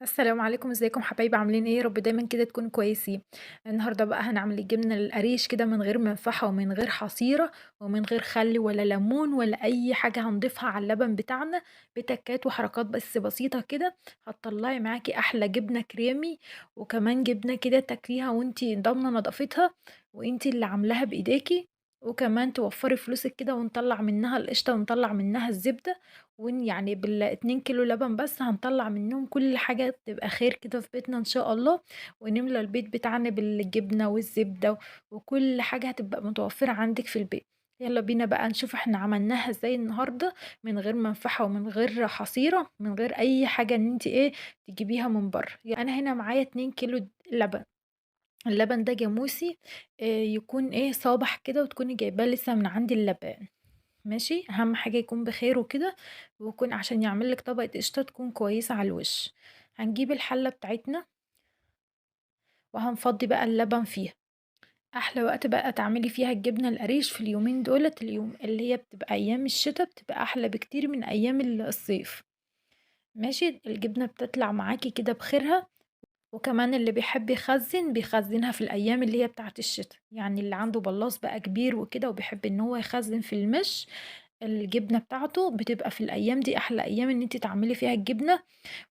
السلام عليكم، ازيكم حبايبي؟ عاملين ايه؟ يا رب دايما كده تكونوا كويسين. النهارده بقى هنعمل الجبنة القريش كده من غير منفحه ومن غير حصيره ومن غير خل ولا ليمون ولا اي حاجة هنضيفها على اللبن بتاعنا، بتكات وحركات بس بسيطة كده هتطلعي معاكي احلى جبنه كريمي، وكمان جبنه كده تاكليها وانتي ضامنه نظافتها وانتي اللي عاملاها بايديكي، وكمان توفري فلوسك كده ونطلع منها القشطه ونطلع منها الزبدة، ون يعني بال2 كيلو لبن بس هنطلع منهم كل حاجة تبقى خير كده في بيتنا إن شاء الله، ونملى البيت بتاعنا بالجبنة والزبدة وكل حاجة هتبقى متوفرة عندك في البيت. يلا بينا بقى نشوف احنا عملناها ازاي النهاردة من غير منفحة ومن غير حصيرة، من غير أي حاجة إن انت ايه تجيبيها من بره. أنا هنا معايا 2 كيلو لبن، اللبن ده جاموسي، يكون ايه صابح كده وتكوني جايباه لسه من عند اللبان، ماشي. اهم حاجة يكون بخير وكده، ويكون عشان يعمل لك طبقه قشطه تكون كويسة على الوش. هنجيب الحلة بتاعتنا وهنفضي بقى اللبن فيها. احلى وقت بقى تعملي فيها الجبنة القريش في اليومين دولت، اليوم اللي هي بتبقى ايام الشتاء، بتبقى احلى بكتير من ايام الصيف، ماشي. الجبنة بتطلع معاكي كده بخيرها، وكمان اللي بيحب يخزن بيخزنها في الايام اللي هي بتاعت الشتاء، يعني اللي عنده بلاص بقى كبير وكده وبيحب ان هو يخزن في المش الجبنة بتاعته، بتبقى في الايام دي احلى ايام ان انت تعملي فيها الجبنة.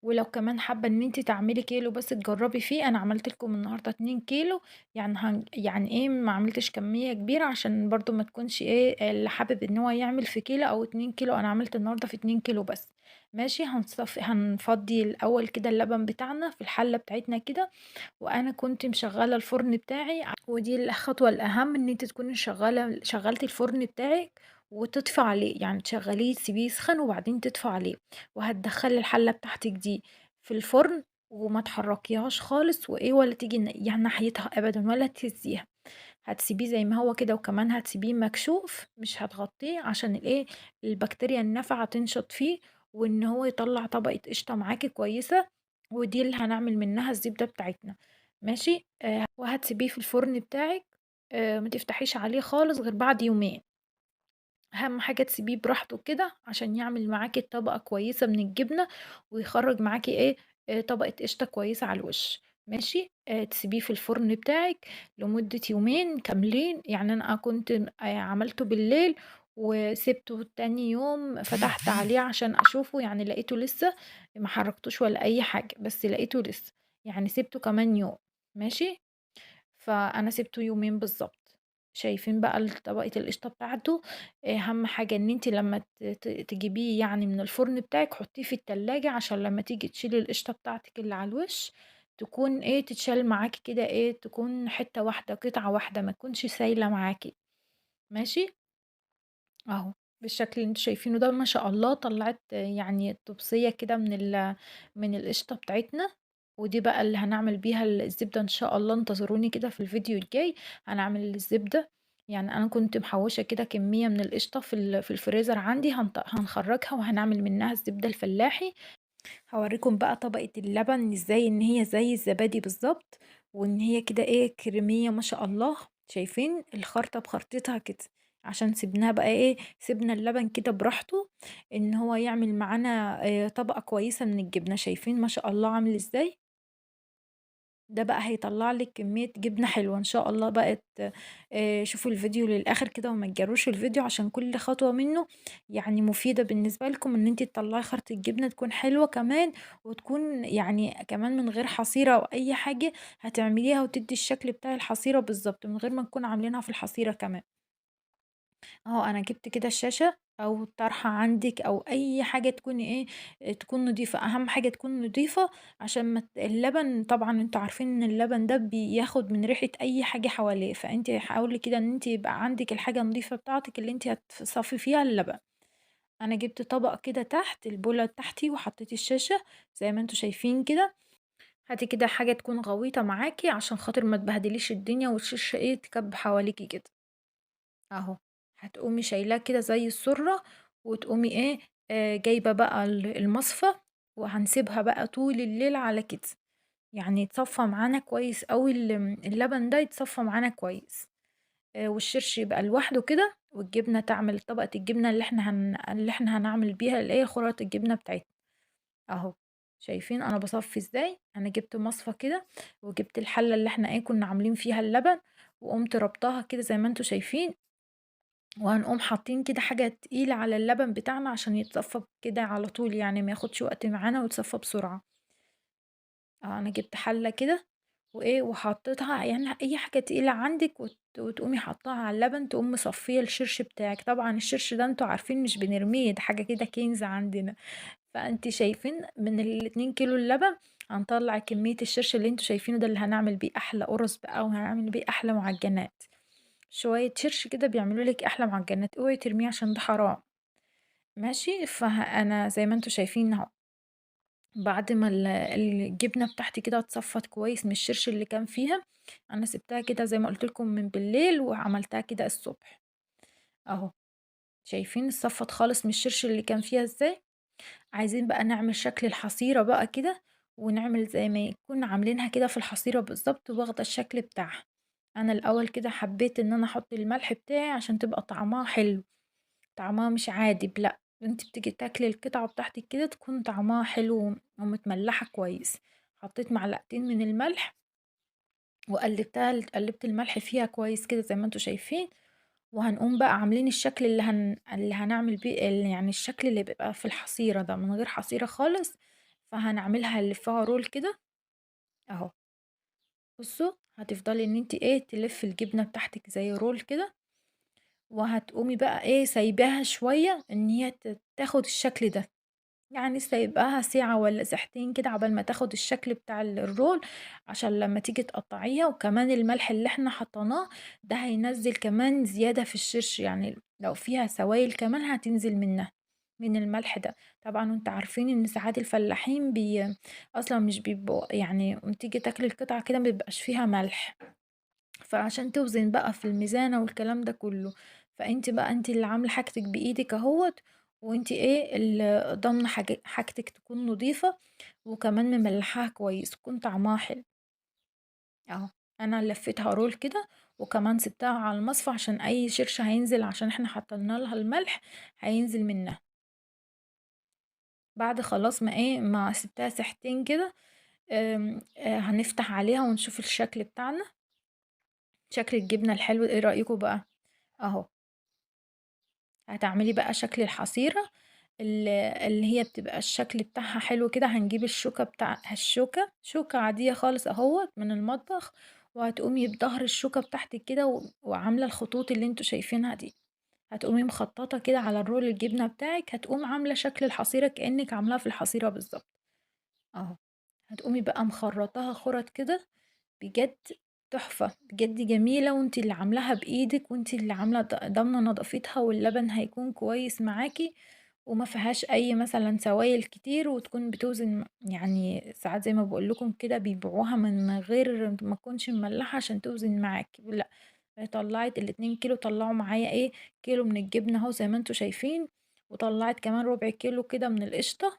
ولو كمان حابة ان انت تعملي كيلو بس تجربي فيه، انا عملت لكم النهارده 2 كيلو، يعني ايه ما عملتش كمية كبيرة عشان برضو ما تكونش ايه اللي حابب ان هو يعمل في كيلو او 2 كيلو، انا عملت النهارده في 2 كيلو بس، ماشي. هنفضي الاول كده اللبن بتاعنا في الحلة بتاعتنا كده، وانا كنت مشغله الفرن بتاعي، ودي الخطوة الاهم ان انت تكوني شغلتي الفرن بتاعك وتطفي عليه، يعني تشغليه تسيبيه يسخن وبعدين تطفي عليه، وهتدخلي الحلة بتاعتك دي في الفرن وما تحركيهاش خالص وايه ولا تيجي ناحيتها ابدا ولا تهزيها، هتسيبيه زي ما هو كده، وكمان هتسيبيه مكشوف مش هتغطيه عشان الايه البكتيريا النافعة تنشط فيه، وان هو يطلع طبقه قشطه معاكي كويسة، ودي اللي هنعمل منها الزبدة بتاعتنا، ماشي. وهتسيبيه في الفرن بتاعك، ما تفتحيش عليه خالص غير بعد يومين. اهم حاجة تسيبيه براحته كده عشان يعمل معاكي الطبقة كويسة من الجبنة، ويخرج معاكي ايه، طبقه قشطه كويسة على الوش، ماشي. تسيبيه في الفرن بتاعك لمدة يومين كاملين، يعني انا كنت عملته بالليل وسبته تاني يوم فتحت عليه عشان اشوفه، يعني لقيته لسه ما حركتوش ولا اي حاجة، بس لقيته لسه، يعني سبته كمان يوم، ماشي. فانا سبته يومين بالظبط. شايفين بقى طبقة القشطة بتاعته. اهم حاجة ان انتي لما تجيبيه من الفرن بتاعك حطيه في التلاجة، عشان لما تيجي تشيلي القشطة بتاعتك اللي على الوش تكون ايه تتشال معاكي كده، ايه تكون حتة واحدة قطعة واحدة، ما تكونش سايلة معاكي، ماشي. اهو بالشكل اللي انتوا شايفينه ده ما شاء الله طلعت طبسية كده من القشطة بتاعتنا، ودي بقى اللي هنعمل بيها الزبدة ان شاء الله. انتظروني كده في الفيديو الجاي هنعمل الزبدة. انا كنت محوشة كده كمية من القشطة في الفريزر عندي، هنخرجها وهنعمل منها الزبدة الفلاحي. هوريكم بقى طبقة اللبن ازاي ان هي زي الزبادي بالظبط، وان هي كده ايه كريمية ما شاء الله. شايفين الخرطة بخرطتها كده، عشان سيبناها بقى ايه سيبنا اللبن كده براحته ان هو يعمل معانا، طبقة كويسة من الجبنة. شايفين ما شاء الله عامل ازاي؟ ده بقى هيطلع لك كمية جبنة حلوة ان شاء الله. بقت، شوفوا الفيديو للآخر كده وما تجروش الفيديو، عشان كل خطوة منه مفيدة بالنسبة لكم، ان انتي تطلعي خرطة الجبنة تكون حلوة كمان، وتكون كمان من غير حصيرة او اي حاجة هتعمليها، وتدي الشكل بتاع الحصيرة بالظبط من غير ما نكون عاملينها في الحصيرة كمان. اهو انا جبت كده الشاشة او الطرحة عندك او اي حاجة تكون ايه تكون نضيفة، اهم حاجة تكون نضيفة عشان ما اللبن طبعا انتوا عارفين ان اللبن ده بياخد من ريحة اي حاجة حواليه، فانت حاولي كده ان انت يبقى عندك الحاجة النضيفة بتاعتك اللي انت هتصفي فيها اللبن. انا جبت طبق كده تحت البولة تحتي وحطيت الشاشة زي ما انتوا شايفين كده. هاتي كده حاجة تكون غويطة معاكي عشان خاطر ما تبهدليش الدنيا والشاشة ايه تكب حواليكي كده. اهو هتقومي شايلاه كده زي السرة، وتقومي ايه، جايبة بقى المصفى، وهنسيبها بقى طول الليل على كده، يعني يتصفى معانا كويس قوي اللبن ده يتصفى معانا كويس، والشرش يبقى لوحده كده، والجبنة تعمل طبقة الجبنة اللي احنا هنعمل بيها الايه خرط الجبنة بتاعتنا اهو. شايفين أنا باصفّي إزاي؟ أنا جِبت مصفى كده، وجِبت الحلة اللي إحنا إيه كنا عاملين فيها اللبن، وقُمت رابطاها كده زي ما أنتم شايفين، وهنقوم حاطين كده حاجة تقيلة على اللبن بتاعنا عشان يتصفى كده على طول، يعني ما ياخدش وقت معانا ويتصفى بسرعة. أنا جِبت حلة كده وإيه وحطيتها، يعني أي حاجة تقيلة عندِك وتقومي حاطاها على اللبن، تقوم مصفية الشرش بتاعِك. طبعًا الشرش ده أنتم عارفين مش بنرميه، ده حاجة كده كنز عندنا. فأنتِ شايفين من ال2 كيلو اللبن هنطلع كمية الشرش اللي أنتم شايفينه ده، اللي هنعمل بيه أحلى قرص بقى، وهنعمل بيه أحلى معجنات. شوية شرش كده بيعملوا لِك أحلى معجنات، اوعي ترميه عشان ده حرام. ماشي، فأنا زي ما أنتم شايفين أهو، بعد ما الجبنة بتاعتي كده اتصفت كويس من الشرش اللي كان فيها، أنا سبتها كده زي ما قلت لكم من بالليل وعملتها كده الصبح أهو. شايفين اتصفت خالص من الشرش اللي كان فيها ازاي؟ عايزين بقى نعمل شكل الحصيرة بقى كده، ونعمل زي ما يكون عاملينها كده في الحصيرة بالظبط، واخدة الشكل بتاعها. أنا الأول كده حبيت إن أنا أحط الملح بتاعي عشان تبقى طعمها حلو، طعمها مش عادب، لأ انت بتيجي تاكلي القطعة بتاعتك كده تكون طعمها حلو ومتملحة كويس. حطيت معلقتين من الملح وقلبتها، قلبت الملح فيها كويس كده زي ما انتوا شايفين. وهنقوم بقى عاملين الشكل اللي اللي هنعمل بيه يعني الشكل اللي بيبقى في الحصيرة ده من غير حصيرة خالص، فهنعملها نلفها رول كده اهو. بصوا هتفضلي ان انت ايه تلفي الجبنة بتاعتك زي رول كده، وهتقومي بقى ايه سايباها شوية ان هي تاخد الشكل ده، يعني سايباها ساعة ولا ساعتين كده عقبال ما تاخد الشكل بتاع الرول، عشان لما تيجي تقطعيها. وكمان الملح اللي احنا حطيناه ده هينزل كمان زيادة في الشرش، يعني لو فيها سوائل كمان هتنزل منها من الملح ده. طبعا وانت عارفين ان ساعات الفلاحين اصلا مش بيبقوا، يعني تيجي تاكل القطعة كده ما بيبقاش فيها ملح، فعشان توزن بقى في الميزانة والكلام ده كله، فانت بقى انت اللي عاملة حاجتك بايدك اهوت، وانت ايه اللي ضامنة حاجتك تكون نظيفة، وكمان مملحاها كويس ويكون طعمها حلو اهو. انا لفيتها رول كده، وكمان سبتها على المصفى عشان اي شرش هينزل، عشان احنا حطينا لها الملح هينزل منها. بعد خلاص ما ايه ما سبتها ساعتين كده، هنفتح عليها ونشوف الشكل بتاعنا، شكل الجبنة الحلو. ايه رأيكم بقى اهو؟ هتعملي بقى شكل الحصيرة اللي هي بتبقى الشكل بتاعها حلو كده. هنجيب الشوكة بتاع الشوكة، شوكة عادية خالص اهوت من المطبخ، وهتقومي بظهر الشوكة بتاعتك كده وعاملة الخطوط اللي انتوا شايفينها دي، هتقومي مخططة كده على الرول الجبنة بتاعك، هتقوم عاملة شكل الحصيرة كأنك عاملاها في الحصيرة بالظبط اهو. هتقومي بقى مخرطاها خرط كده، بجد تحفة، بجد جميلة، وانتي اللي عاملاها بإيدك، وانتي اللي عاملة ضامنة نظافتها، واللبن هيكون كويس معاكي، وما فيهاش أي مثلا سوائل كتير، وتكون بتوزن. يعني ساعات زي ما بقول لكم كده بيبيعوها من غير ما تكونش مملحة عشان توزن معاكي، لا طلعت الاتنين كيلو، طلعوا معايا ايه كيلو من الجبنة اهو زي ما انتوا شايفين، وطلعت كمان ربع كيلو كده من القشطة،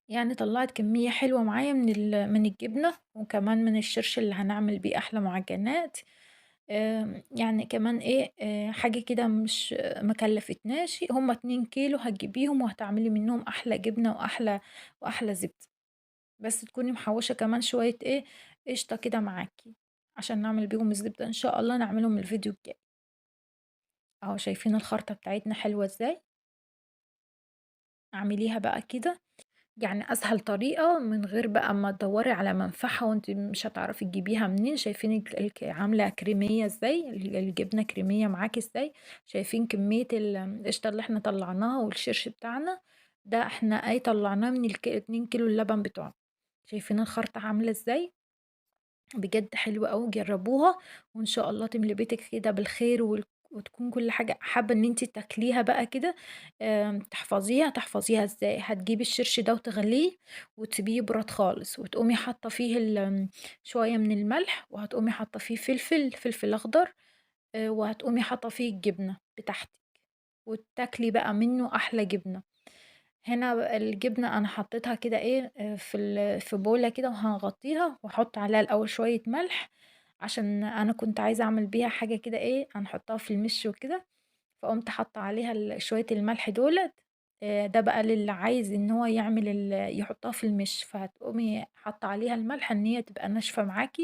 يعني طلعت كمية حلوة معايا من الجبنة، وكمان من الشرش اللي هنعمل بيه أحلى معجنات. يعني كمان إيه، حاجة كده مش ما كلفتناش، هما 2 كيلو هتجيبيهم وهتعملي منهم أحلى جبنة وأحلى زبدة، بس تكوني محوشة كمان شوية إيه قشطة كده معاكي عشان نعمل بيهم الزبدة إن شاء الله، نعملهم الفيديو الجاي أهو. شايفين الخرطة بتاعتنا حلوة إزاي؟ اعمليها بقى كده، يعني أسهل طريقة من غير بقى ما تدوري على منفعة وانت مش هتعرفي تجيبيها منين. شايفين عاملة كريمية ازاي، الجبنة كريمية معاكي ازاي، شايفين كمية القشطة اللي احنا طلعناها والشرش بتاعنا ده احنا اي طلعناه من 2 كيلو اللبن بتوعنا. شايفين الخرطة عاملة ازاي؟ بجد حلوة اوي، جربوها وان شاء الله تملي بيتك كده بالخير وتكون كل حاجة حابة ان انتي تاكليها بقى كده. تحفظيها. تحفظيها ازاي؟ هتجيبي الشرش ده وتغليه وتسيبيه يبرد خالص، وتقومي حاطة فيه شوية من الملح، وهتقومي حاطة فيه فلفل اخضر، وهتقومي حاطة فيه الجبنة بتاعتك، وتاكلي بقى منه احلى جبنة. هنا الجبنة انا حطيتها كده ايه، في بولة كده، وهنغطيها واحط عليها الاول شوية ملح عشان انا كنت عايزة اعمل بيها حاجة كده ايه، هنحطها في المش وكده، فقمت حاطة عليها شوية الملح دولت ده بقى للي عايز إن هو يعمل يحطها في المِش، فهتقومي حاطة عليها الملح إن هي تبقى ناشفة معاكِ،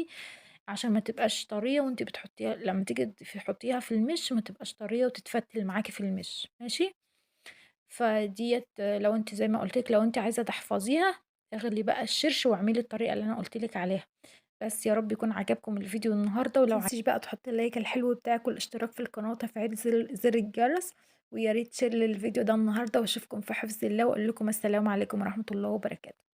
عشان ما تبقاش طرية وأنتِ بتحطيها لمّا تيجي تحطيها في المِش ما تبقاش طرية وتتفتل معاكِ في المِش، ماشي؟ فديّة لو أنتِ زي ما قُلت لِك لو أنتِ عايزة تحفظيها اغلي بقى الشرش واعملي الطريقة اللي أنا قُلت لِك عليها. بس يا رب يكون عجبكم الفيديو النهارده، ولو تنسيش بقى تحطي ال like الحلو بتاعِك والاشتراك في القناة وتفعيل زر الجرس، ويا ريت share للفيديو ده النهارده، واشوفكم في حفظ الله، وأقول لكم السلام عليكم ورحمة الله وبركاته.